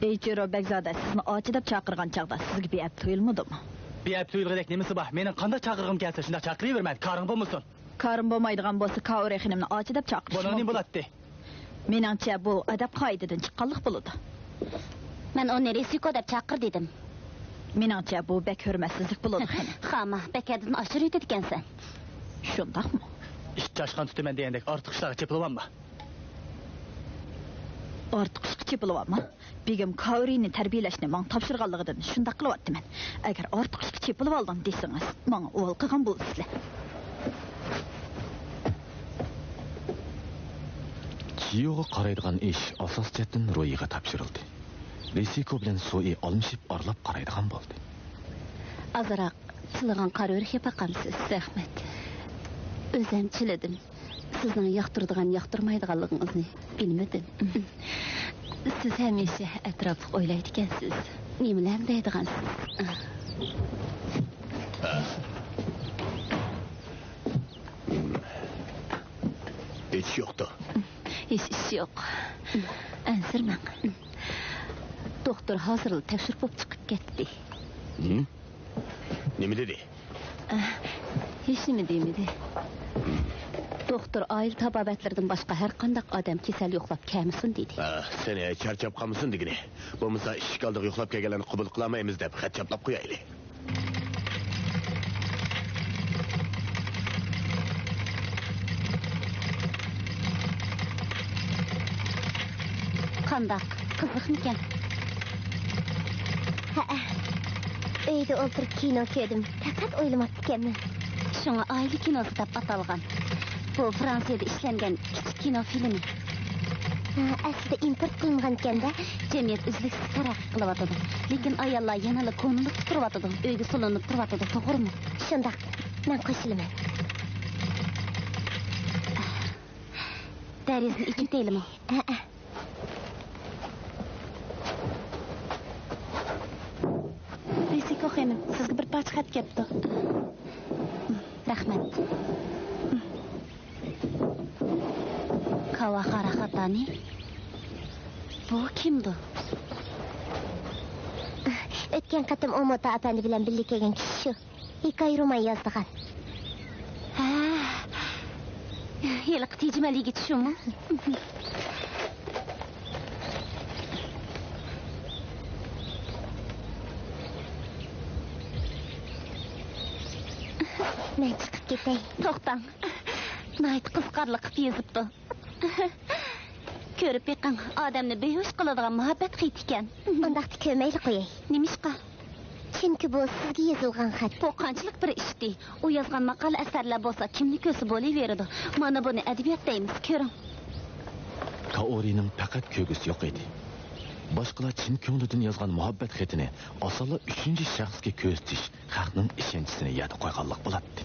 ئېيچىرو بەگزادە سىزنى ئاچا دەپ چاقىرغان چاغدا سىزگە بىئەپ تۇيۇلمىدىمۇ؟ بىئەپ تۇيۇلغۇدەك نېمىسى بار؟ مېنىڭ قانداق چاقىرغۇم كەلسە، شۇنداق چاقىرىۋېرىمەن. كارىڭ بولمىسۇن. كارىم بولمايدىغان بولسا، كائۇرى خېنىمنى ئاچا دەپ چاقىرىشىم مۇمكىن. بۇنىڭ نېمە بولاتتى؟ مېنىڭچە، بۇ ئەدەپ-قائىدىدىن چىققانلىق بولىدۇ. مەن ئۇنى رىسىكو دەپ چاقىر دېدىم. مېنىڭچە، بۇ بەك ھۆرمەتسىزلىك بولىدۇ، خېنىم. خاما، بەك ھەددىدىن ئاشۇرۇۋېتىدىكەنسەن. شۇنداقمۇ؟ ئىت چاشقان تۇتىمەن دېگەندەك ئارتۇق ئىشلارغا چېپىلىۋالما. ئارتۇق ئىشقا چېپىلىۋالما. بېگىم كائۇرىنى تەربىيەلەشنى ماڭا تاپشۇرغانلىقىدىن شۇنداق قىلىۋاتىمەن. ئەگەر ئارتۇق ئىشقا چېپىلىۋالدىڭ دېسىڭىز، ماڭا ئۇۋال قىلغان بولىسىلەر. چىيۇغا قارايدىغان ئىش ئاساسىي جەھەتتىن رويىغا تاپشۇرۇلدى. رىسىكو بىلەن سوئى ئالمىشىپ ئارىلاپ قارايدىغان بولدى. ئازراق چىلىغان قارا ئۆرۈك يەپ باقامسىز؟ رەھمەت. ئۆزەم چىلىدىم. سىزنىڭ ياقتۇرىدىغان، ياقتۇرمايدىغانلىقىڭىزنى بىلمىدىم. سىز ھەمىشە ئەتراپلىق ئويلايدىكەنسىز. نېمىلەرنى دەيدىغانسىز؟ ھېچ يوقتۇ. ھېچ ئىش يوق. ئەنسىرىمەڭ. دوختۇر ھازىرلا تەكشۈرۈپ بولۇپ چىقىپ كەتتى. ھىم؟ نېمە دېدى؟ ئە، ھېچنېمە دېمىدى. دوختۇر ئائىلە تابابەتلىرىدىن باشقا ھەر قانداق ئادەم كېسەل يوقلاپ كەلمىسۇن دېدى. ئە، سېنى چارچاپ قالمىسۇن دېگىنى. بولمىسا ئىشىك ئالدىغا يوقلاپ كەلگەنلەرنى قوبۇل قىلالمايمىز دەپ خەت چاپلاپ قويايلى. قانداق؟ قىزىقمىكەن؟ ھەئە. ئۆيدە ئولتۇرۇپ كىنو كۆردۈم. پەقەت ئويلىماپتىكەنمەن. شۇڭا ئائىلە كىنوسى دەپ ئاتالغان. بۇ فرانسىيەدە ئىشلەنگەن كىچىك كىنو فىلىمى. ھە، ئەسلىدە ئىمپورت قىلىنغانىكەن-دە. جەمئىيەت ئۈزلۈكسىز تەرەققىي قىلىۋاتىدۇ. لېكىن ئاياللار يەنىلا كونىلىقتا تۇرۇۋاتىدۇ. ئۆيگە سولىنىپ تۇرۇۋاتىدۇ، توغرىمۇ؟ شۇنداق. مەن قوشۇلىمەن. دېرىزىنى ئېچىۋېتەيلىمۇ؟ ھەئە. رىسىكو خېنىم، سىزگە بىر پارچە خەت كەپتۇ. رەھمەت. كاۋاخارا خاتانى؟ بۇ كىمدۇ؟ ئۆتكەن قېتىم ئوموتا ئەپەندى بىلەن بىللە كەلگەن كىشى شۇ. ھېكايە رومان يازىدىغان. ھە، ھېلىقى تېجىمەل يىگىت شۇمۇ؟ مەن چىقىپ كېتەي. توختاڭ. ناھايىتى قىزىقارلىق قىلىپ يېزىپتۇ. كۆرۈپ بېقىڭ، ئادەمنى بىھوش قىلىدىغان مۇھەببەت خېتى ئىكەن. ئۇنداقتا كۆرمەيلا قوياي. نېمىشقا؟ چۈنكى بۇ سىزگە يېزىلغان خەت. بۇ قانچىلىك بىر ئىشتى. ئۇ يازغان ماقالە ئەسەرلەر بولسا كىمنى كۆرسە بولۇۋېرىدۇ. مانا بۇنى ئەدەبىيات دەيمىز، كۆرۈڭ. كائورىنىڭ پەقەت كۆرگۈسى يوق ئىدى. باشقىلار چىن كۆڭلىدىن يازغان مۇھەببەت خېتىنى ئاسانلا ئۈچىنچى شەخسكە كۆرسىتىش خەقنىڭ ئىشەنچىسىنى يەردە قويغانلىق بولاتتى.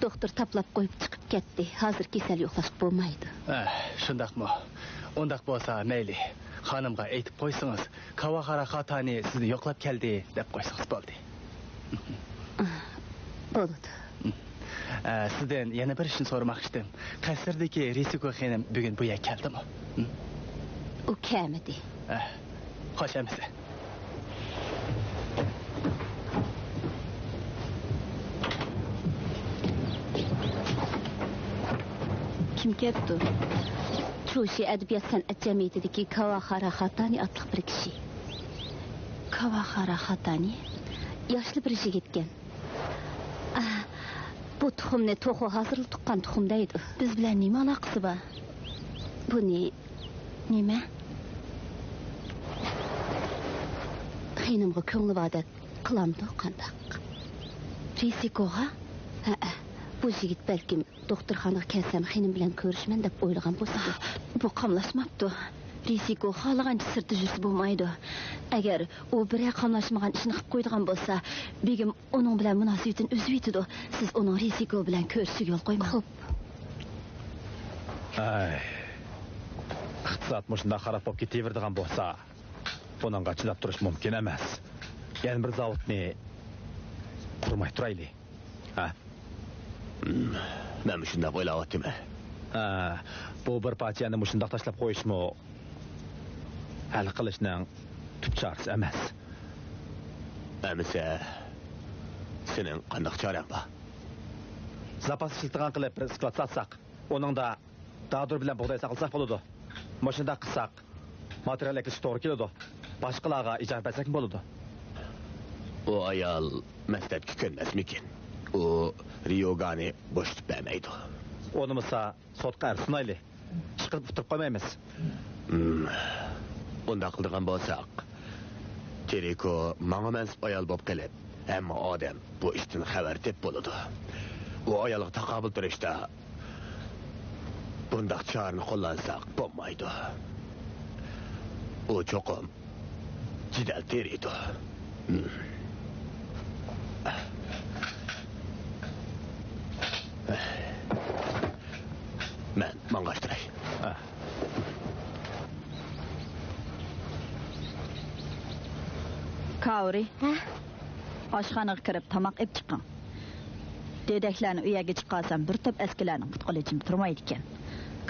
دوختۇر تاپىلاپ قويۇپ چىقىپ كەتتى. ھازىر كېسەل يوقلاشقا بولمايدۇ. ئەھ، شۇنداقمۇ؟ ئۇنداق بولسا مەيلى. خانىمغا ئېيتىپ قويسىڭىز، كاۋاخارا خاتانى سىزنى يوقلاپ كەلدى، دەپ قويسىڭىز بولدى. بولىدۇ. ئە، سىزدىن يەنە بىر ئىشنى سورىماقچىدىم. قەسىردىكى رىسىكو خېنىم بۈگۈن بۇ يەرگە كەلدىمۇ؟ ئۇ كەلمىدى. ئە، خوش ئەمىسە. كىم كەپتۇ؟ چۇشى ئەدەبىيات سەنئەت جەمئىيىتىدىكى كاۋاخارا خاتانى ئاتلىق بىر كىشى. كاۋاخارا خاتانى؟ ياشلا بىر يىگىتكەن. ئاھ، بۇ تۇخۇمنى توخۇ ھازىرلا تۇغقان تۇخۇم دەيدۇ. بىز بىلەن نېمە ئالاقىسى بار؟ بۇنى. نېمە؟ خېنىمغا كۆڭلى باردەك قىلامدۇ قانداق؟ رىسىكوغا؟ ھەئە، بۇ يىگىت بەلكىم دوختۇرخانىغا كەلسەم خېنىم بىلەن كۆرۈشىمەن دەپ ئويلىغان بولسىدۇ. بۇ قاملاشماپتۇ. رىسىكو خالىغانچە سىرتتا يۈرسە بولمايدۇ. ئەگەر ئۇ بىرەر قاملاشمىغان ئىشنى قىلىپ قويىدىغان بولسا، بېگىم ئۇنىڭ بىلەن مۇناسىۋىتىنى ئۈزۈۋېتىدۇ. سىز ئۇنىڭ رىسىكو بىلەن كۆرۈشۈشىگە يول قويماڭ. خوپ. ئەي، ئىقتىساد مۇشۇنداق خاراب بولۇپ كېتىۋېرىدىغان بولسا، بۇنىڭغا چىداپ تۇرۇش مۇمكىن ئەمەس. يەنە بىر زاۋۇتنى قۇرماي تۇرايلى. ھە؟ مەن مۇشۇنداق ئويلاۋاتىمەن. ھە، بۇ بىر پارچە يەرنى مۇشۇنداق تاشلاپ قويۇشمۇ ھەل قىلىشنىڭ تۈپ چارىسى ئەمەس. ئەمىسە، سېنىڭ قانداق چارەڭ بار؟ زاپاس ئىشلىتىدىغان قىلىپ بىر سكلات ساتساق، ئۇنىڭدا دادۇر بىلەن بۇغداي ساقلىساق بولىدۇ. مۇشۇنداق قىلساق، ماتېرىيال ئەكېلىشكە توغرا كېلىدۇ. باشقىلارغا ئىجارە بەرسەكمۇ بولىدۇ. ئۇ ئايال مەسلىھەتكە كۆنمەسمىكىن؟ ئۇ رىيوگانى بوشىتىپ بەرمەيدۇ. ئۇنىمىسا، سوتقا ئەرز سۇنايلى. ئىشقىلىپ ئۇتتۇرۇپ قويمايمىز. ھىم. ئۇنداق قىلىدىغان بولساق، تېرىكو ماڭا مەنسۇپ ئايال بولۇپ قېلىپ، ھەممە ئادەم بۇ ئىشتىن خەۋەر تېپىپ بولىدۇ. ئۇ ئايالغا تاقابىل تۇرۇشتا بۇنداق چارىنى قوللانساق بولمايدۇ. ئۇ چوقۇم جېدەل تېرىيدۇ. مەن ماڭغاچتۇراي. كاۋرى. ھە؟ ئاشخانىغا كىرىپ تاماق ئېلىپ چىقىڭ. دېدەكلەرنى ئۇ يەرگە چىقارسام، بىر توپ ئەسكەرلەرنىڭ پۇت-قولى جىم تۇرمايدىكەن.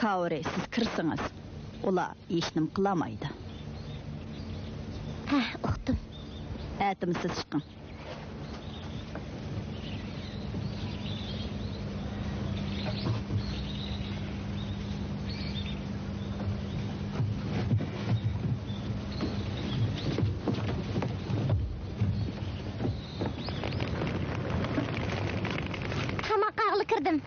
كاۋرى، سىز كىرسىڭىز، ئۇلار ھېچنېمە قىلالمايدۇ. ھە، ئۇقتۇم. ئەتىمۇ سىز چىقىڭ. تاماق قاغىلى كىردىم.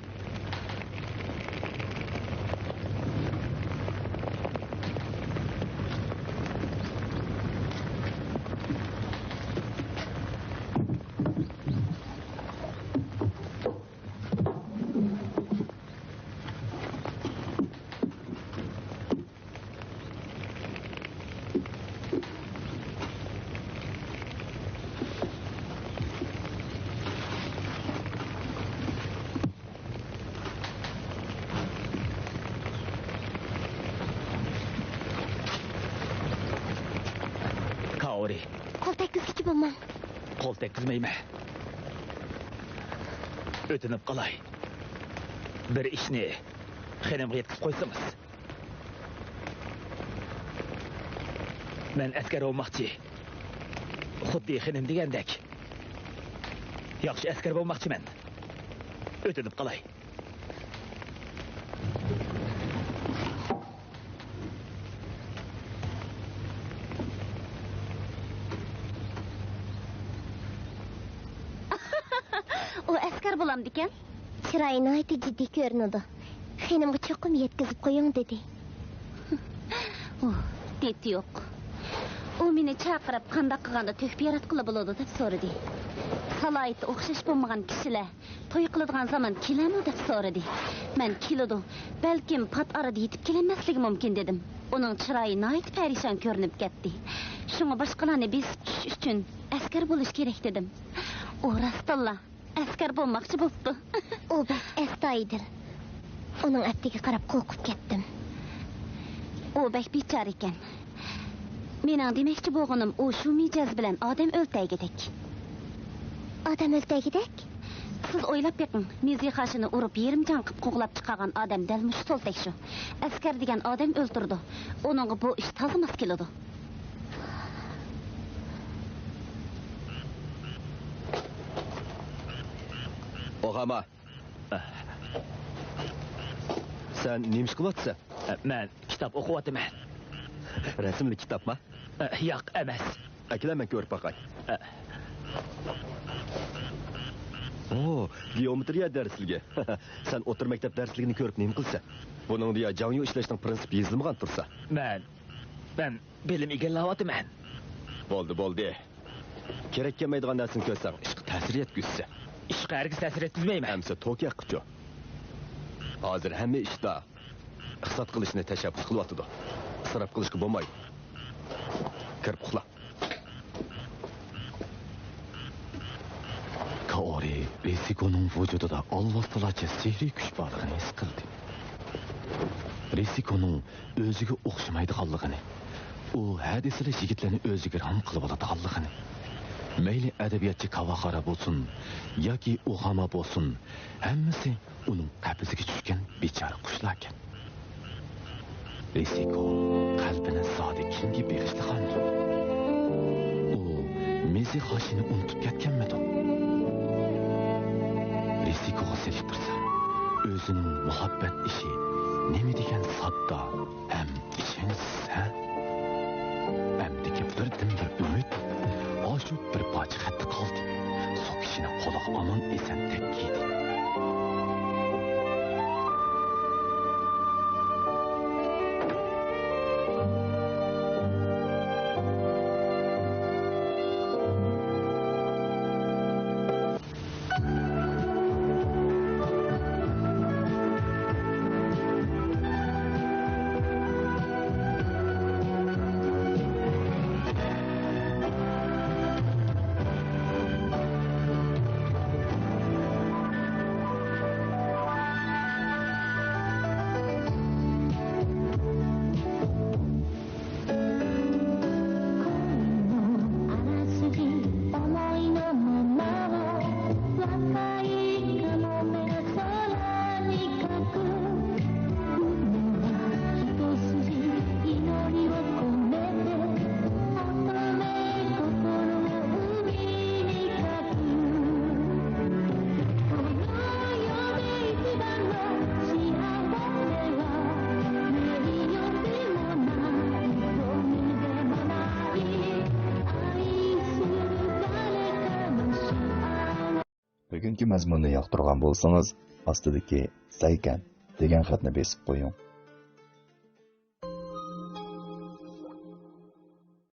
كاۋرى. قول تەگكۈزگۈچى بولماڭ. قول تەگكۈزمەيمەن. ئۆتۈنۈپ قالاي. بىر ئىشنى خېنىمغا يەتكۈزۈپ قويسىڭىز. مەن ئەسكەر بولماقچى. خۇددى خېنىم دېگەندەك. ياخشى ئەسكەر بولماقچىمەن. ئۆتۈنۈپ قالاي. ئۇ ئەسكەر بولامدىكەن؟ چىرايى ناھايىتى جىددىي كۆرۈنىدۇ. خېنىمغا چوقۇم يەتكۈزۈپ قويۇڭ، دېدى. ئۇھ، دېتى يوق. ئۇ مېنى چاقىرىپ، قانداق قىلغاندا تۆھپە ياراتقىلى بولىدۇ، دەپ سورىدى. سالاھىيىتى ئوخشاش بولمىغان كىشىلەر توي قىلىدىغان زامان كېلەرمۇ، دەپ سورىدى. مەن كېلىدۇ، بەلكىم پات ئارىدا يېتىپ كېلەلمەسلىكى مۇمكىن، دېدىم. ئۇنىڭ چىرايى ناھايىتى پەرىشان كۆرۈنۈپ كەتتى. شۇڭا باشقىلارنى بېسىپ چۈشۈش ئۈچۈن ئەسكەر بولۇش كېرەك، دېدىم. ئۇ راستتىنلا ئەسكەر بولماقچى بوپتۇ. ئۇ بەك ئەستايىدىل. ئۇنىڭ ئەپتىگە قاراپ قورقۇپ كەتتىم. ئۇ بەك بىچارە ئىكەن. مېنىڭ دېمەكچى بولغىنىم، ئۇ شۇ مىجەز بىلەن ئادەم ئۆلتەرگۈدەك. ئادەم ئۆلتەرگۈدەك؟ سىز ئويلاپ بېقىڭ، مىزى قاشىنى ئۇرۇپ يېرىم جان قىلىپ قوغلاپ چىقارغان ئادەم دەل مۇشۇ سولتەك شۇ. ئەسكەر دېگەن ئادەم ئۆلتۈرىدۇ. ئۇنىڭغا بۇ ئىش تازا ماس كېلىدۇ. ئوغاما. سەن نېمە ئىش قىلىۋاتىسەن؟ مەن كىتاب ئوقۇۋاتىمەن. رەسىملىك كىتابما؟ ياق ئەمەس. ئەكېلە، مەن كۆرۈپ باقاي. ئوو، گېئومېترىيە دەرسلىكى. سەن ئوتتۇرا مەكتەپ دەرسلىكىنى كۆرۈپ نېمە قىلىسەن؟ بۇنىڭدا يا جاڭيۇ ئىشلەشنىڭ پىرىنسىپى يېزىلمىغان تۇرسا. مەن، مەن بىلىم ئىگىلەۋاتىمەن. بولدى، بولدى. كېرەك كەلمەيدىغان نەرسىنى كۆرسەڭ، ئىشقا تەسىر يەتكۈزسە. ئىشقا ھەرگىز تەسىر يەتكۈزمەيمەن. ئەمسە توك ياققىچۇ؟ ھازىر ھەممە ئىشتا ئىقتىساد قىلىشنى تەشەببۇس قىلىۋاتىدۇ. ئىسراپ قىلىشقا بولمايدۇ. كىرىپ ئۇخلا. كائورى رىسىكونىڭ ۋۇجۇدىدا ئالۋاستىلارچە سېھرىي كۈچ بارلىقىنى ھېس قىلدى. رىسىكونىڭ ئۆزىگە ئوخشىمايدىغانلىقىنى، ئۇ ھە دېسىلا يىگىتلەرنى ئۆزىگە رام قىلىۋالىدىغانلىقىنى، مەيلى ئەدەبىياتچى كاۋاخارا بولسۇن ياكى ئوخاما بولسۇن، ھەممىسى ئۇنىڭ قەپىسىگە چۈشكەن بىچارە قۇشلاركەن. رىسىكو قەلبىنى زادى كىمگە بېغىشلىغاندۇ؟ ئۇ مېزى خاشىنى ئۇنتۇپ كەتكەنمىدۇ؟ رىسىكوغا سېلىشتۇرسا، ئۆزىنىڭ مۇھەببەت ئىشى نېمە دېگەن ساددا ھەم ئىشەنچسىز، ھە؟ ئەمدىكى بىردىنبىر ئۈمىد ئاشۇ بىر پارچە خەتتە قالدى. سوكىشىنى قولىغا ئامان-ئېسەن تەگكىدى. بۈگۈنكى مەزمۇننى ياقتۇرغان بولسىڭىز، ئاستىدىكى سەيكەن دېگەن خەتنى بېسىپ قويۇڭ.